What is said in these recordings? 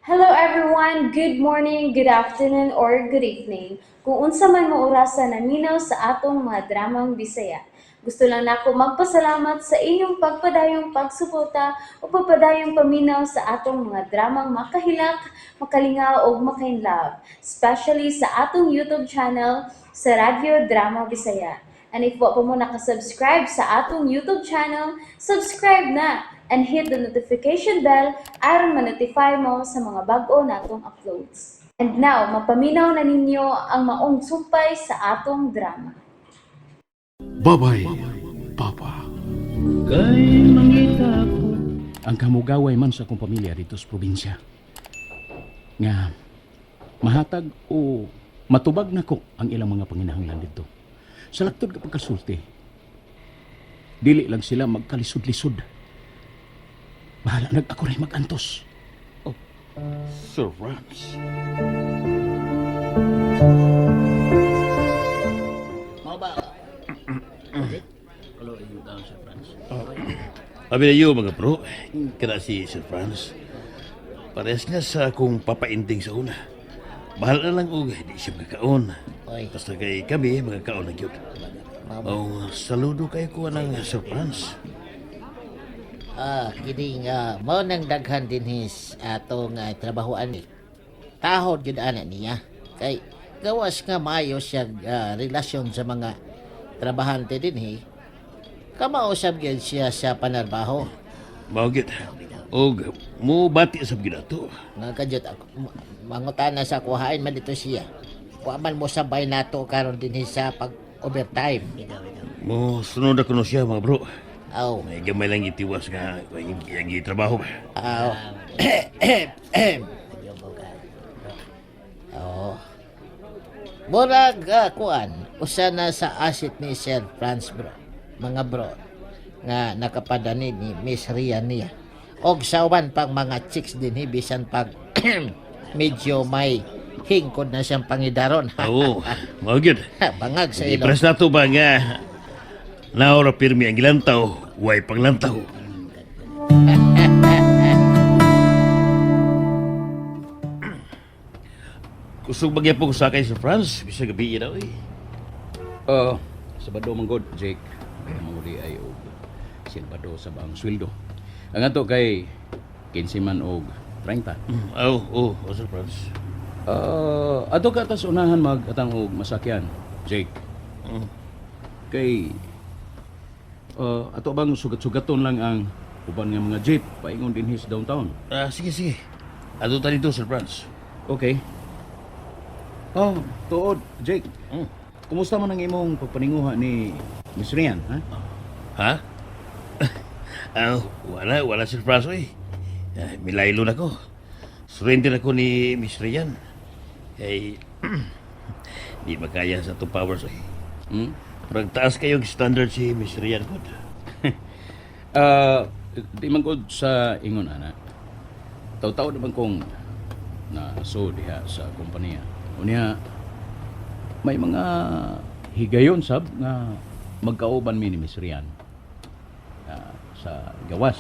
Hello everyone! Good morning, good afternoon, or good evening. Kung unsa man mo orasa naminaw sa atong mga dramang Bisaya. Gusto lang nako magpasalamat sa inyong pagpadayong pagsuporta o pagpadayong paminaw sa atong mga dramang makahilak, makalingaw ug makainlove, especially sa atong YouTube channel sa Radyo Drama Bisaya. And if wa pa mo nakasubscribe sa atong YouTube channel, subscribe na and hit the notification bell aron ma-notify mo sa mga bag-o natong uploads. And now, mapaminaw na ninyo ang maong sumpay sa atong drama. Babay, Papa. Kay mangita ko. Ang kamugaway man sa akong pamilya dito sa probinsya. Nga mahatag o matubag nako ang ilang mga panginahanglan dito. Sa laktod ka pagkasulti, dili lang sila magkalisod-lisod. Bahala nag ako rin magantos. Sir Franz. Mao ba? Abi na yun, mga bro, kana si Sir Franz. Parehas niya sa akong papainting sa una. Bahala na lang og di siya magkakaon. Oy. Basta kay kami magkakaon na gyud. Mao ba? Oh, saludo kay ko ng Sir Franz. Ah, kini nga mao nang daghan din his atong trabahoan ni. Tahod gyud ana niya. Kay gawas nga maayo siya relasyon sa mga trabahante dinhi. Kamausap gyud siya sa panarbaho. Mao gyud. Og mo bati sa gyud ato. Nga kadyot ako mangutana sa kuhain man dito siya. Wa man mo sabay nato karon dinhi sa pag overtime. Mo sunod ako no siya, mga bro. Aw. May gamay lang itiwas nga ang trabaho ba. Aw. Oo. Murag kuan, usa na sa asset ni Sir Franz, bro. Mga bro nga nakapadani ni Miss Ria niya. Og sa uban pang mga chicks din bisan pag medyo may hingkod na siyang pangidaron. Oo, mao gyud. Bangag sa ilong. Ipres na to ba nga naora pirmi ang gilantaw, way panglantaw. Kusog magyapon ko sa kay Sir Franz, bisag gabi na oy. Sabado man god, Jake. Kaya mga di ay og Silbado sa baang sweldo. Ang ato kay 15 man og 30. Oh, oh, Sir Franz. Ato ka tas unahan mag-atang og masakyan, Jake. Kay ato bang sugat-sugaton lang ang uban nga mga jeep paingon dinhi sa downtown? Ah, sige, sige. Ato ta dito, Sir Franz. Okay. Oh, tuod, Jake. Kumusta man ang imong pagpaninguha ni Miss Rian, ha? Ha? Ah, wala, wala, Sir Franz oy. Ah, milaylo na ko. Surrender ako ni Miss Rian. Kay di makaya sa itong powers oy. Parang taas kayong standard si Miss Rian good. Ah, di man gud sa ingon ana. Taw-taw naman kong na so diha sa kompanya. Unya may mga higayon sab nga magkauban mi ni Miss Rian sa gawas.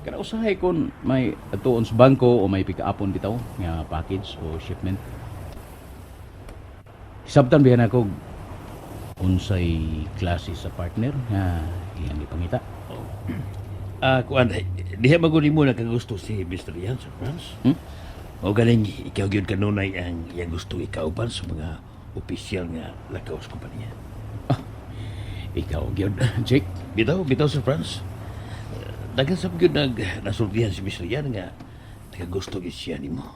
Kada usahay kon may atuon sa bangko o may pikaapon bitaw nga package o shipment. Hisabtan biyan ako unsay klase sa partner nga iyang ipangita. Ah, kuan, diha maguni mo nakagusto si Mr. Rian, Sir Franz. O galing, ikaw gyud kanunay ang iyang gusto ikauban sa mga opisyal nga lakaw sa kompanya. Ikaw gyud, Jake. Bitaw, bitaw, Sir Franz. Daghan sa gyud nag nasultihan si Mr. Rian nga nakagusto gyud siya nimo.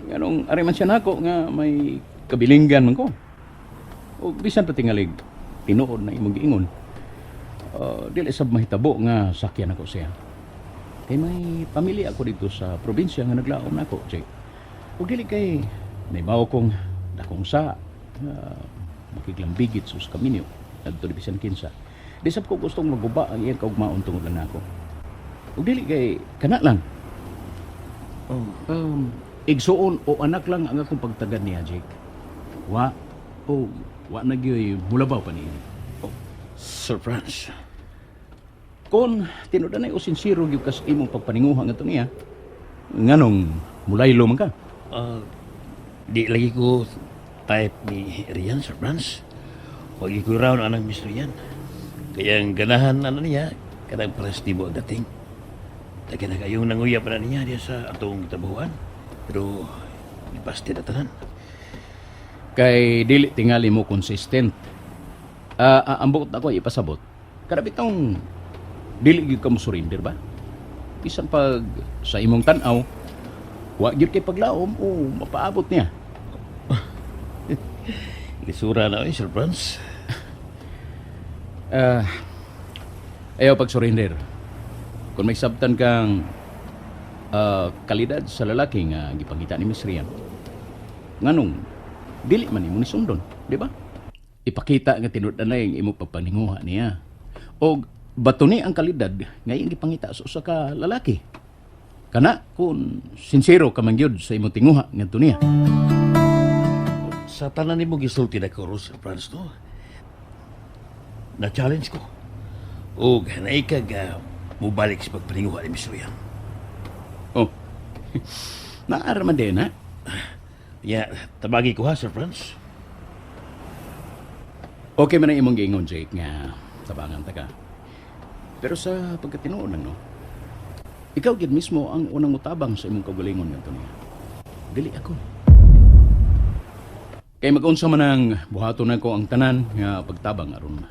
Nganong ari man siya nako nga may kabilinggan man ko. O bisan pa tingalig tinuod na imong giingon. Dili sab mahitabo nga sakyan ako siya. Kay may pamilya ako dito sa probinsya nga naglaom nako, Jake. Ug dili kay naibaw kong dakong sa makiglambigit sa kaminyo ngadto di bisan kinsa. Di sab ko gustong maguba ang iyang kaugmaon tungod lang nako. Ug dili kay kana lang. Igsuon o anak lang ang akong pagtagad niya, Jake. Wa o wa na gyoy mulabaw pa niini. Sir Franz, Kung tinud-anay o sinsero gyud ka sa imong pagpaninguha ngadto niya, nganong mulaylo man ka? Ah, di lagi ko type ni Rian, Sir Franz. Huwag ko round anang Miss Rian. Kaya ang ganahan ano niya, kanang pares di mo ang dating. Daghan na kayong nanguyab na niya diya sa atong tabuhan. Pero ipaste na tanan. Kay dili tingali mo consistent. Ang buot ako ipasabot. Kada bitong dili gyud ka mo surrender ba? Bisan pag sa imong tan-aw, wa gyud kay paglaom o mapaabot niya. Lisura na oy, Sir Franz. Ah, ayaw pag surrender. Kung may sabtan kang kalidad sa lalaki nga gipangita ni Miss Rian, nganong dili man nimo ni sundon, di ba? Ipakita nga tinud-anay ang imong pagpaninguha niya. Og bato ni ang kalidad nga iyang gipangita sa usa ka lalaki. Kana kung sinsero ka man gyud sa imong tinguha ngadto niya. Sa tanan nimo gisulti na ko, Sir Franz, no? Na-challenge ko. O naikag mubalik sa pagpaninguha ni Miss Rian. Oh. Naara man din ha. Ya, tabagi ko ha, Sir Franz. Okay man ang imong giingon Jake nga tabangan ta ka. Pero sa pagkatinuod lang no. Ikaw gid mismo ang unang mutabang sa imong kaugalingon ngadto niya. Dili ako. Kay mag-unsa man ang buhaton nako ang tanan nga pagtabang aron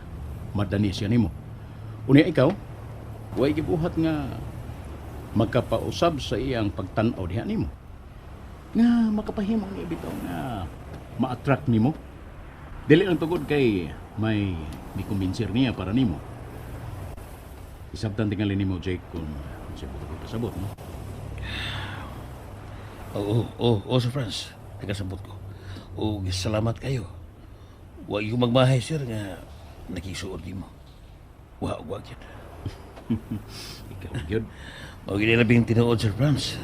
madani siya nimo. Unya ikaw, way gibuhat nga magkapausab sa iyang pagtan-aw diha nimo. Nga makapahimo ni bitaw nga ma-attract nimo. Dili lang tugod kay may mikumbinser niya para nimo. Isabtan tingali nimo Jake kung siya buto ko pasabot, no? Oo, oo, oo, Sir Franz. Nagkasabot ko. O salamat kayo. Huwag yung magmahay, sir, nga nakisuot mo. Wa, wa, yun. Ikaw gyud. Mao gid labing tinuod, Sir Franz.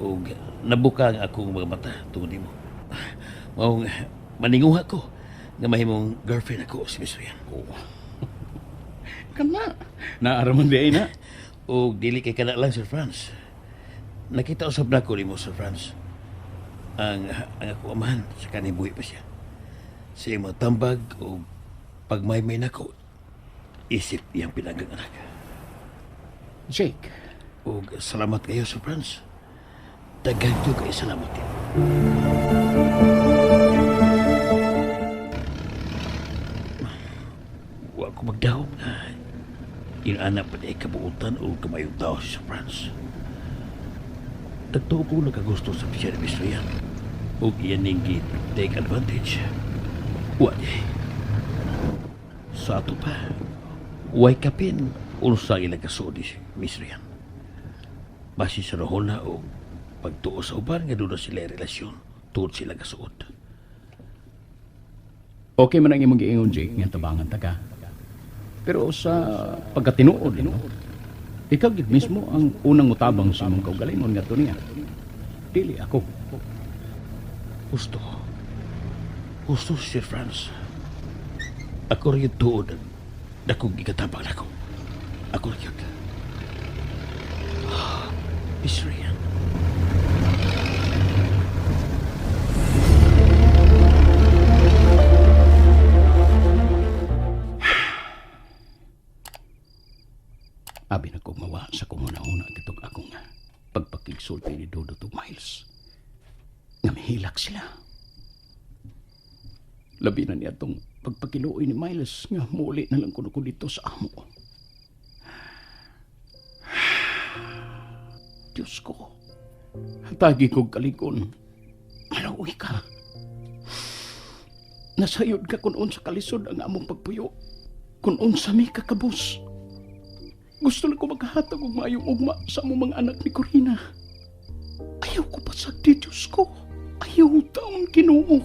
O nabuka ang akong mga mata tungod nimo. Mao nga, maninguha ko nga mahimong girlfriend ako si Miss Rian. Oo. Kana. Naaraman di ay na. O dili kay kana lang, Sir Franz. Nakita usab nako nimo, Sir Franz. Ang ako amahan sa kaning buhi pa siya. Sa iyang mga tambag o pagmaymay nako, isip iyang pinanggang anak. Jake, O salamat kayo, Sir Franz. Daghan ko kayo salamat din. Wa ko magdahom na inana pa niya kabuutan o kamayong tao si Sir Franz. Tagtuo ko nakagusto sa siya ni Miss Rian. O iyan ning take advantage. Wa di. Sa ato pa, way kapin unsa ilang kasuod ni Miss Rian. Base sa rohona o pagtuo sa uban nga doon na sila relasyon tuod sila kasuod. okay man ang imong giingon Jake nga tabangan ta ka. Pero sa pagkatinuod, no? Ikaw gid mismo ang unang mutabang sa imong kaugalingon ngadto niya. Dili ako. Gusto. Gusto, Sir Franz. Ako rin yung tuod ang dakong ikatabang nako. Ako rin yun. Miss Rian. Abi na kong mawa sa kong una-una kitong akong pagpakigsulti ni Dodo to Miles. Nga mihilak sila. Labi na niya tong pagpakiluoy ni Miles nga muli na lang kuno ko dito sa amo. Diyos ko, tagi kong kalikon. Maluoy ka. Nasayod ka kung unsa kalisod ang among pagpuyo. Kung unsa mi kakabos. Gusto na ko maghatag og maayong ugma sa among mga anak ni Corina. Ayaw ko pasagdi, Diyos ko. Ayaw taon Ginoo.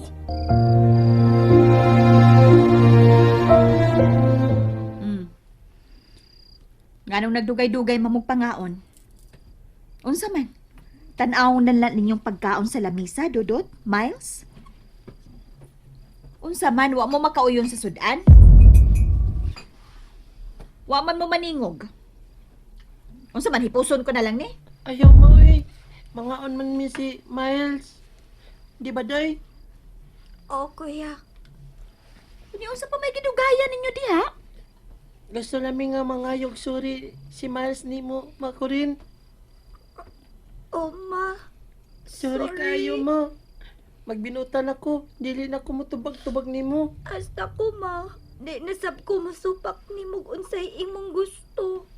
Nganong nagdugay-dugay mamog pangaon? Unsa man? Tan-aw na lang ninyong pagkaon sa lamisa, Dudot, Miles? Unsa man, wa mo makauyon sa sudan? Wa man mo maningog. Unsa man hipuson ko na lang ni? Ayaw mo eh. Mangaon man mi si Miles. Di ba, Day? Oo, kuya. Unya unsa pa may gidugayan ninyo diha? Gusto namin nga mangayog sorry si Miles nimo, Makurin. Oh, ma. Sorry, Sorry. kayo mo. Magbinutan ako. Dili na ko mutubag-tubag nimo. Hasta ko, ma. Di nasab ko masupak ni mong unsay imong gusto.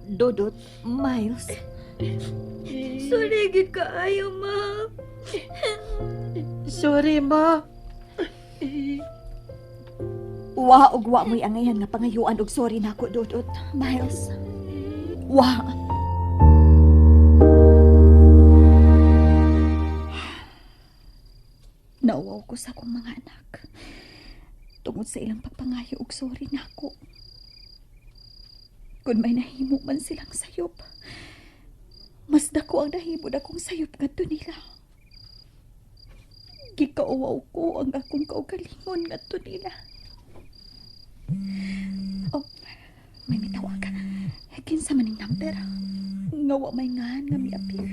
Dodot, Miles. Sorry gid kaayo, ma. Sorry, ma. Wa og wa mo'y angayan nga pangayuan og sorry nako, Dodot, Miles. Wa. Nauwaw ko sa akong mga anak. Tungod sa ilang pagpangayo og sorry nako. Kung may nahimo man silang sayop, mas dako ang nahimo akong sayop ngadto nila. Gikauwaw ko ang akong kaugalingon ngadto nila. Oh, may mitawag. Kinsa man ning number? Nga wa may ngan nga mi-appear.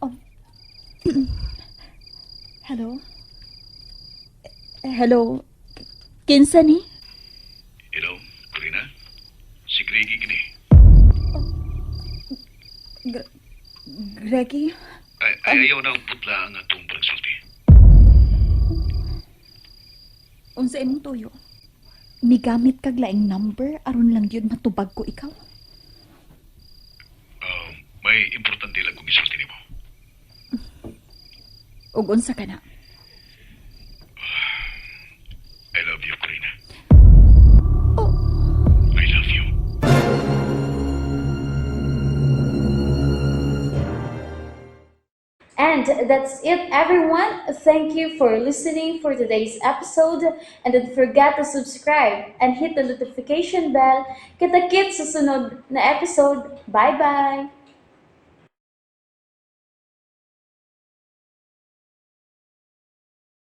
Oh. Hello? Hello? Kinsa ni? Hello, Corina? Si Greggy gini. Greggy? Ay, ay ayaw na ang putla ang atong pagsulti. Unsa imong tuyo? Migamit kag laing number aron lang gyud matubag ko ikaw. May importante lang kong isulti nimo. Ug unsa ka na? I love you, Corina. Oh. I love you. And that's it, everyone. Thank you for listening for today's episode. And don't forget to subscribe and hit the notification bell. Kita-kits sa sunod na episode. Bye-bye!